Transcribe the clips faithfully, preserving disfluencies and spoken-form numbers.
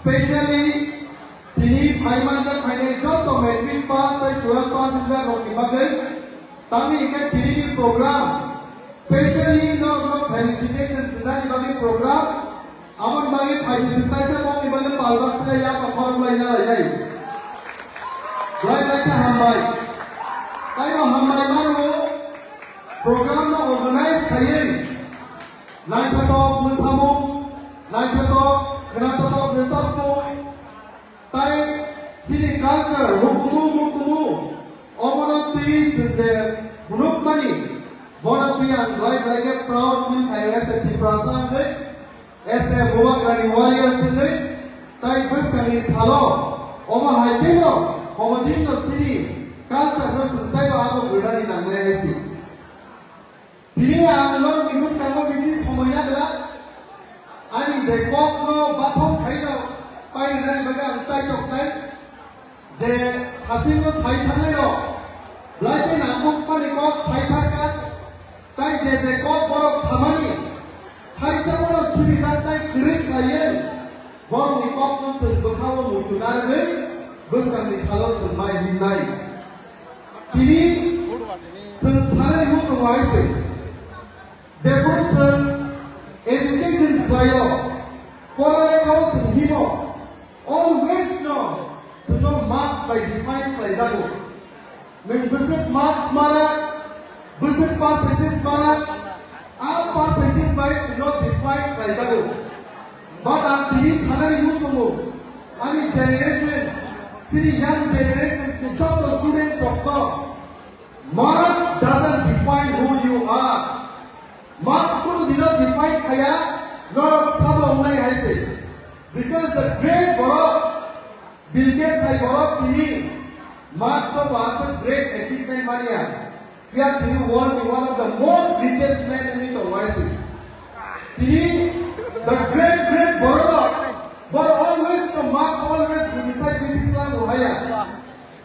Specially tini phai manjak phainai joto matric pass tei twelve pass rijak rokni bagwi tamni hwnkhe tinini program specially norokno felicitation swnani bagwi program. Aboni bagwi phaidi chwng kaisa kokni bagwi pal baksa ya pa khorok lai na lai lai. Belai belai khe hambai. Taibo hambai mano program no organize khaiwi naithotok mwsamung, naithotok khwnathotok mwsapmung, tai chini culture hukumu mukumu obono twi chwng je phunukmani, bono twi ang belai belai khe proud feel khaio as a Tiprasa wngwi. As a Bubagrani warrior swnwi, tai bwskangni salo omo hai kheno komodinno chini culture-no chwng taibo abo gwnani nangnai hai se. Tini ang norokni bwskango bisi somoi ya glak, ani je kokno bathok khaino painani bagwi ang chaitok nai. Je hasingo sai thangnairok belai khe nangkukmani kok sai thangkha, tai je je kok borok samani, thaisa borok khibijaknai kwrwi khlaiwi borokni kokno chwng bwkhao muitu narwgwi bwskangni salo chwng mai himnai. Tini chwng sanani muchungo hai se, jephuru chwng education khlaio, pora lekhao chwng himo, always no chwngno marks bai define khlaijago. Nwng bwswk marks mana, bwswk percentage mana, a percentage bai chwngno define khlaijago. But ang tini sanani muchungo, ani generation, chini young generations ni joto students rokno, marks doesn't define who you are. Marks kunu dino define khaya, norok sabo wngnai hai se. Because the great borok, Bill Gates hai borok tini marks o bahasa great achievement mania. Phiya tini world ni one of the most richest man wngwi tongo hai se. Tini the great, great borok, borok always to marks always bini sai bisi klango haya.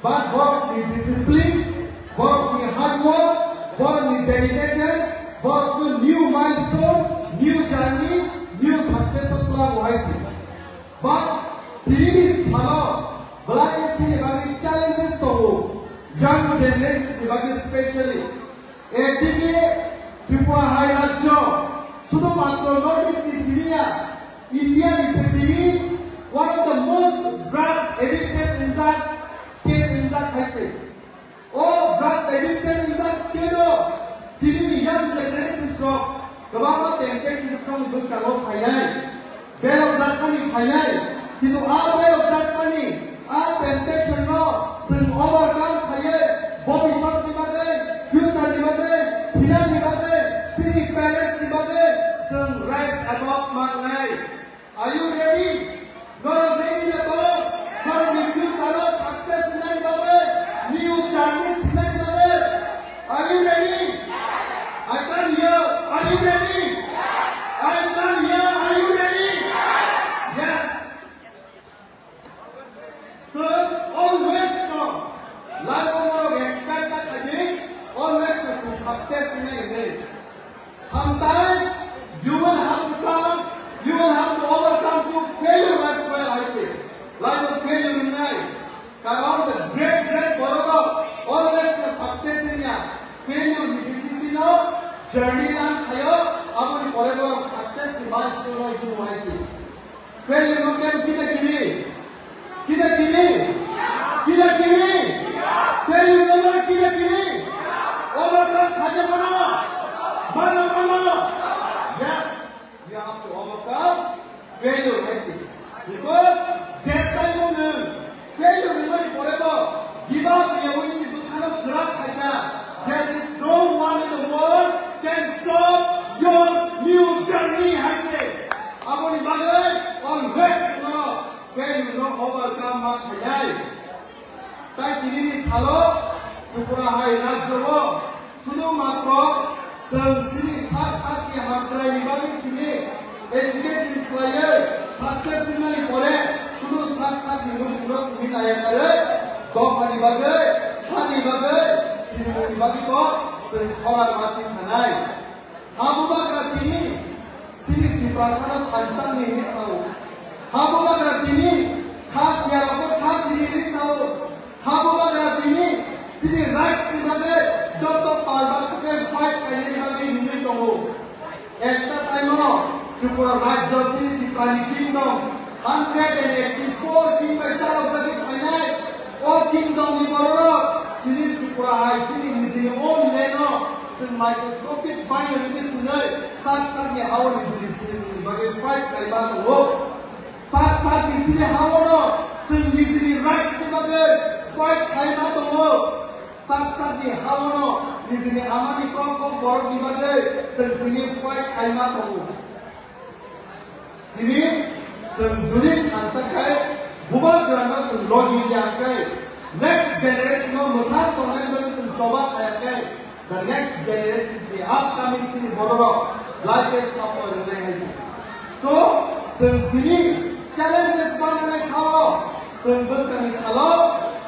But borokni discipline, borokni hard work, borokni dedication, borokno new milestone, new journey, new success o twlango hai se. But tinini salo belai chini bagwi challenges tongo, young generation ni bagwi specially. Ekdike Tripura hai rajyo, sudhumatro North East ni simi ya, India ni se tini one of the most drugs addicted in the state in the country. O drugs addicted in the state o tini ni young generations rok kwbangma temptations rok ni bwskango phainai. Berok jakmani phainai, kintu a berok jakmani, a temptation no chwng overcome khaiwi, bobiswt ni bagwi, future ni bagwi, phinan ni bagwi, chini parents ni bagwi chwng rise above mangnai. Are you ready? Norok ready na to? Norok ni future o success nai bagwi, new journey nai bagwi. Are you ready? I can hear. Are you ready? I can hear. Are you ready? Yes. So always no. Life o norok expect ta khaidi, always no success nai nai. Sometimes you will have to come, you will have to overcome to failure as well, I say. Life o failure nai. Karon the great, great borok always no success niya, failure ni bisingtwi no journey lang khayo, aboni pore borok success ni milestone o himo hai se. Failure no kebo kita kini, kita kini, kita kini, failure no kini kita kini, overcome khayo mano, mano, mano. Yes. You have to overcome failure, I think. Because that time o nwng failure wngmani pore bo give up wngya wngni bwkhano kwrak khaikha. There is no one in the world can stop your new journey, hai se. Aboni bagwi always nwng failure no overcome ma khainai. Tai tinini salo Tripura hai rajyo o sudu matro chwng chini sak sakni hamkrai ni bagwi simi education khlaiwi success wngnani pore sudu sak sakni muchungno simi naiyakarwi dophani bagwi, hani bagwi, sinimungni bagwi bo chwng khorang ma twi sanai. Habo bagra tini sini Tiprasano thansa ni hinwi sao. Habo bagra tini Yarokno kha chini ri sao. Habo bagra tini chini rights ni bagwi joto pal baksa khe fight khainani bagwi hinwi tongo. Ekta time o Tripura rajyo chini Tiprani kingdom hundred and eighty-four king bai chalokjagwi phainai. O kingdom ni bororok chini Tripura hai chini nijini own land o chwng microscopic bai hinwi swnwi sak sakni ha-o nijini chini bagwi fight khaima tongo. Sak sak ni chini ha-ono chwng nijini rights ni bagwi fight khaima tongo. Sak sak ni ha-ono nijini amani kok kok borok ni bagwi chwng tini fight khaima tongo. Tini chwng jodi thansa khai bubagrano chwng logi ya khai next generation no mwthang tongnani bagwi chwng choba khaya khai The next generation, the upcoming chini bororok life is suffer rwnai hai se. So, chwng tini challenges mananai khao, chwng bwskangni salo,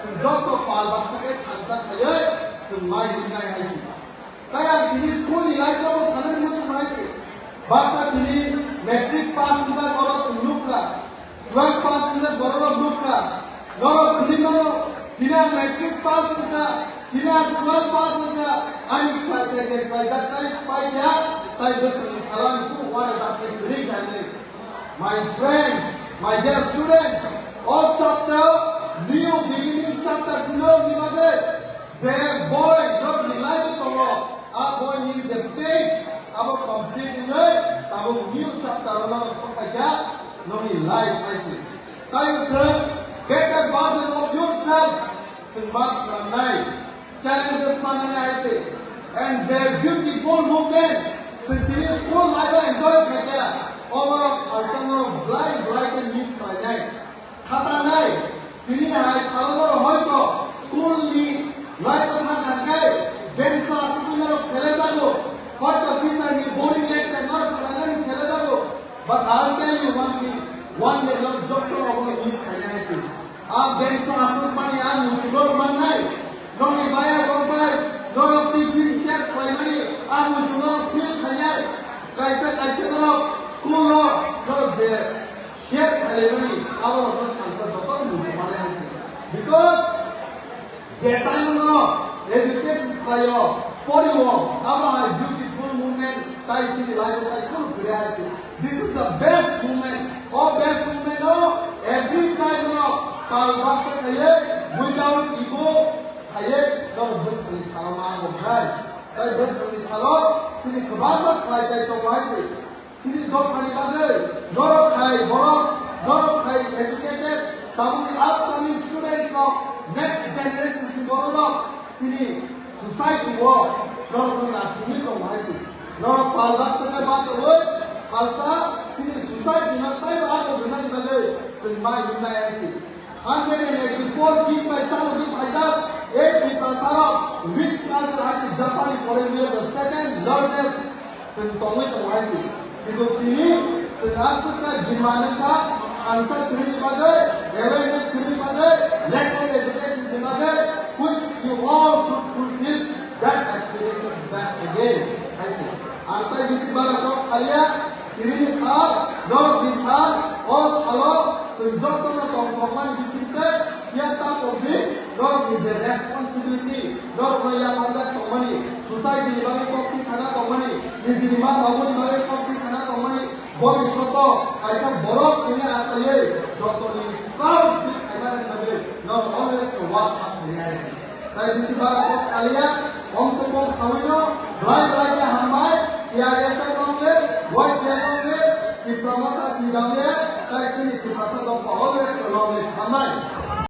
chwng joto pal baksa khe thansa khaiwi, chwng mai himnai hai se. Tai ang tini school ni life o sanani muchung hai se. Baksa tini matric pass wngjak oro chwng nukha. Twelve pass wngkha bororok nukha, norok hinwi mano, tini ang matric pass wngkha, tini ang twelve pass wngkha, ani khlai khlai khlai khlaijak tai paikha, tai bwskango salo ang kunu uanajak khe kwrwi khainwi. My friend, my dear student, o chapter, new beginning chapter sino ni bagwi. Je boy norokni life-o tongo, a boy ni je page abo complete wngwi tabuk new chapter-o norok sokphaikha nokni life hai se. Tai chwng better version of yourself chwng ma swnamnai, challenges mananai hai se. And the beautiful moment chwng tini school life-o enjoy khaikha, oborok salsa norok belai belai khe miss khlainai. Khatanai, tini hai salo norok hoito school ni life o thang thang khe bench o aswk norok sele jago, hoito teacher ni boring lecture norok khwnanani sele jago. But I'll tell you one thing, one day norok joto abono miss khainai hai se. A bench o aswk mani a muitu norok mannai, nokni baya rok bai norok tiffin share khlaimani a muitu norok feel khainai. Kaisa kaisa norok school o norok je share khlaimani abo rokno salsa jotono muchung manai hai se. Because je time no education khlaio, porio, abo hai beautiful moment tai chini life o tai kheno phai hai se. This is the best moment. O best moment o every time no pal baksa khaiwi without ego khaiwi no bwskango salma abo khai. Tai bwskango salo chini kwbangma khlai tai tongo hai se. Chini dophani bagwi norok hai borok, norok hai educated, tabukni upcoming students rok, next generation ni borok rok chini society o norok no nasingwi tongo hai se. Norok pal baksa khe bachawi salsa chini society no taibo abo rwnani bagwi chwng mai himnai hai se. Hundred and eighty-four king bai chalogwi phaijak, ei Tiprasarok rich culture hai se Japan ni pore wngwi the second largest chwng tongwi tongo hai se. Kitu tini chwng aswk khe demand wngkha, thansa kwrwini bagwi, awareness kwrwini bagwi, lack of education ni bagwi, which you all should fulfill that aspiration back again hai se. Ang tai bisi bara kok salia, Tini sal, norokni sal, o salo chwng jotono tongthokmani bisingtwi phiya ta tongdi, norokni je responsibility, norokno yapharjak tongmani, society ni bagwi kokti sana tongmani, nijini ma tabukni bagwi kokti sana tongmani, boni soto kaisa borok tini achaiwi jotoni proud feel khaimani bagwi norok always work hard khainai. Tai bisi bara kok salia, kom se kom sawino, belai belai khe hambai, T R S F rok le, Y T F rok le, Tipra Motha T W F, tai chini Tiprasa dopha always rok le hambai.